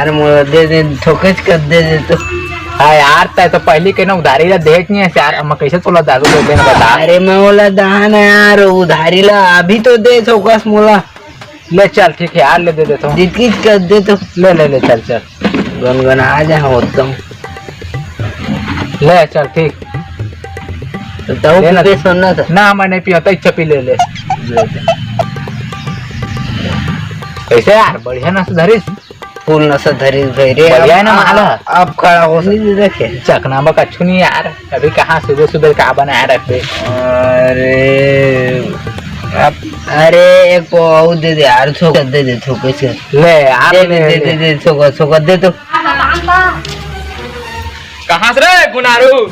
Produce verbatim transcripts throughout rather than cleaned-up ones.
अरे मोला दे दे, थोकेच कर दे दे तो। हाँ यार, तैं तो पहली के ना उधारी ला देच नहीं है यार, अब मैं कैसे तोला दारू दे देना बता। अरे मैं ओला दहा ना यार, उधारी ला अभी तो दे थोकस मोला। ले चल, ठीक है यार, ले दे देता हूँ। जितकी कर दे तो। ले, ले, ले, चल, चल। गनगना जा एकदम। ले चल, ठीक। तो तहु ले ना। पीबे सोना तो। ना, मैं नहीं पीता, इच्छा पी ले, ले। कैसे यार, बढ़िया ना सुधारिस? फुल नशा धरी भाई रे। बढ़िया है ना अब, माला? अब खड़ा हो सक- नहीं देखे। चकना में कछु नहीं यार, अभी कहाँ सुबह सुबह का बनाए रखबे। अरे, अब, अरे, एक पौ अउ दे दे यार, थोकस दे दे, थोकस। ले यार, दे दे, ले, दे ले। दे दे, थोकस, थोकस दे तो। कहाँ से रे गुनारू?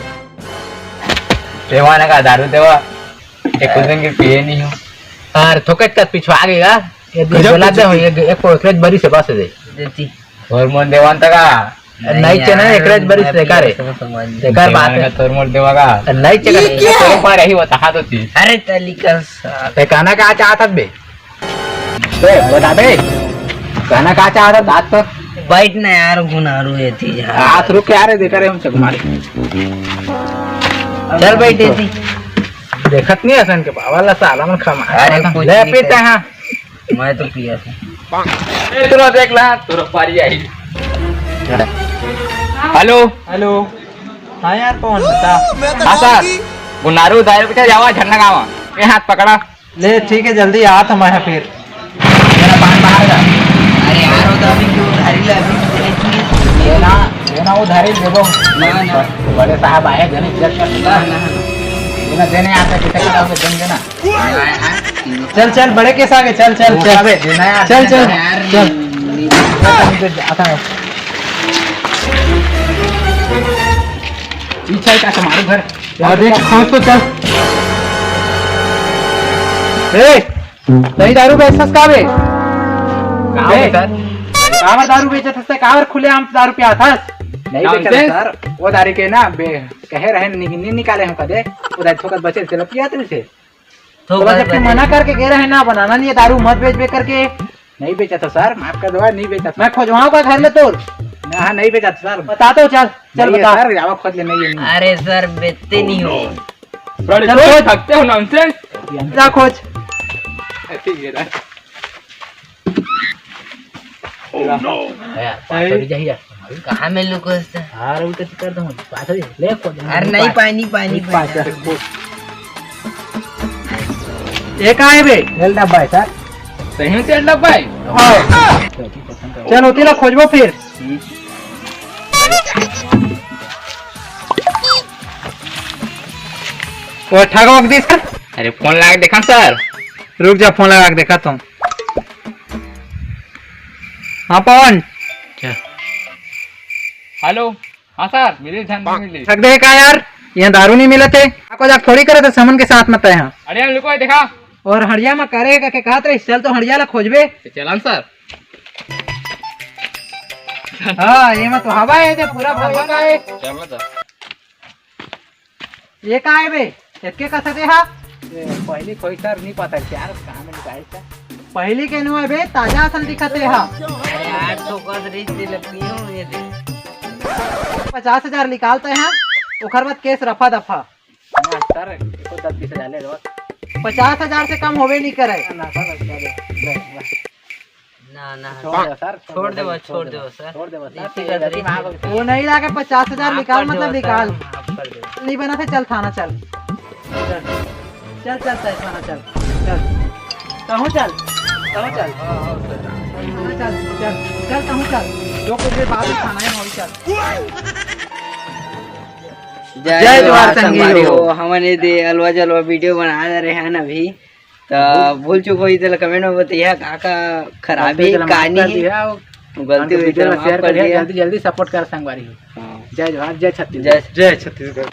देवा ना का दारू देवा, एक दिन के पिए नहीं हूँ। यार थोकस का पिछवा गया, ये गजब बोला दे, ये एक पौ एक बरी से बस दे। देती। तोर मोर देवान तका। नहीं चना, यार, एकरे बरिस मैं बेकार है। पिया समझ समझ। बेकार बात है। तोर मोर देवा का। नहीं चना। ये क्या है? तोर पार यही बता, हाँ तो चीज। अरे तली का साथ। ते कहना का चाहत बे? बे, बता बे। कहना का चाहत बात तो। बैठ ना यार, गुनारू ये चीज है। हाथ रुक यार, देखा रहे हम चकमारे। चल बैठ एती। देखत नहीं असन के बाबा ला साला मन खा मार। अरे कुछ ले नहीं पीते कर। हाँ। मैं तो पिया था। ए, तोरा देख ला, तोरा पारी आई। हेलो। हेलो। हाँ यार, कौन बता? हाँ सर, गुनारू दारू पीछे जावा, झरना गावा। ये हाथ पकड़ा। ले ठीक है, जल्दी आ तो मैं फिर। मेरा पान बाहर का। अरे यार, वो तो अभी क्यों उधारी ले, अभी तो देने की। ये ना, ये ना उधारी देबो। ना, ना। बड़े साहब आए, जने इज्जत कर। ना, ना। ये ना देने आता, किसे का देंगे ना। चल, चल, बड़े केस आगे, चल, चल, चल। अबे, नया चल, चल, यार, चल। पीछे का तुम्हारे घर। और देख, खोज तो चल। ए, नहीं दारू बेचस का बे? का बे? बे? काबर दारू बेचत हस? काबर खुलेआम दारू पियात हस? नहीं बेचत हस, sir। वो दारू के ना, बे, कहे रहे, नि-, नि-, निकाले हम कदे, वो दारू थोकत बचे, चलो पियात रहे। तो तो बस जब तू बने। मना करके गे रहे ना, बनाना नहीं है दारू, मत बेच बे करके। नहीं बेचा था sir, माफ कर दो, नहीं बेचा था। मैं खोजवाऊं का घर में तोर? ना, हाँ, नहीं बेचा था sir। बता तो, चल, चल नहीं है बता। Sir, जावा खोज ले, नहीं है, नहीं है। अरे sir, बेचते नहीं हो। बड़े चल खोज। थकते हो, nonsense। जा खोज। ऐसे ही है ना। Oh no। यार, पाछो भी जाइए। कहाँ में लुको है? यार, उल्टा कर दो, पाछो ही ले, खोज। अरे नहीं, पानी, पानी, पानी। ये का है बे? तेल डब्बा है sir। सही में तेल डब्बा है? हाँ। चल, होती ला खोजबो फिर। हम्म। वो ठगवा के दिस। अरे phone लगा के देखा sir। रुक जा, phone लगा के देखा तुम। हाँ पवन। क्या? Hello। हाँ sir, मिली ध्यान से मिली। रख दे का यार, ये दारू नहीं मिलत है। आपको जाके थोड़ी करे थे समन के साथ मत है। हाँ। अरे हम लुको देखा। और हड़िया में करे का के कहत रही, चल तो हड़िया ला खोजबे। तो चलन sir। हाँ, ये मत हवा है, ये पूरा भरवा का है। चल ना sir। ये का है बे? एतके कस दे हा? ये पहली खोई sir, नहीं पता क्या कहाँ में लुकाए sir। पहली के नुआ बे, ताजा असन दिखत है हा। अरे यार, तो कस रही दे लग पियो ये दे। पचास हजार निकालते हैं, ओकर बाद केस रफा दफा। ना sir, एको दस बीस हजार ले लो। पचास हजार से कम होबे नहीं करे। ना sir, ले, ले, ले। ना, ना, छोड़ दो sir, छोड़ दो, छोड़ दो sir। छोड़ दो sir। इसी का गलती माफ कर दो। वो नहीं लागे, पचास हजार माफ निकाल, कर दो मतलब sir, निकाल। माफ कर दो। नहीं बना था, चल थाना चल। चल, चल, चल, चल थाना चल। चल। कहूँ चल, कहूँ चल। हाँ, हाँ, sir। थाना चल, चल, चल कहूँ चल। जो कुछ भी बात है, थाना ही होई चल। जय जय जोहार जोहार संगवारी संगवारी हो। हो। हमन ये दे अलवा जलवा video बना रहे हैं ना अभी। त भूल चूक होही तेला comment में बतइहा, का का खराबी, गलती होही तेला माफ कर दिहा, गलती होही तेला माफ कर दिहा। जल्दी जल्दी support कर संगवारी हो। हाँ। जय जोहार, जय छत्तीसगढ़। जय जय छत्तीसगढ़।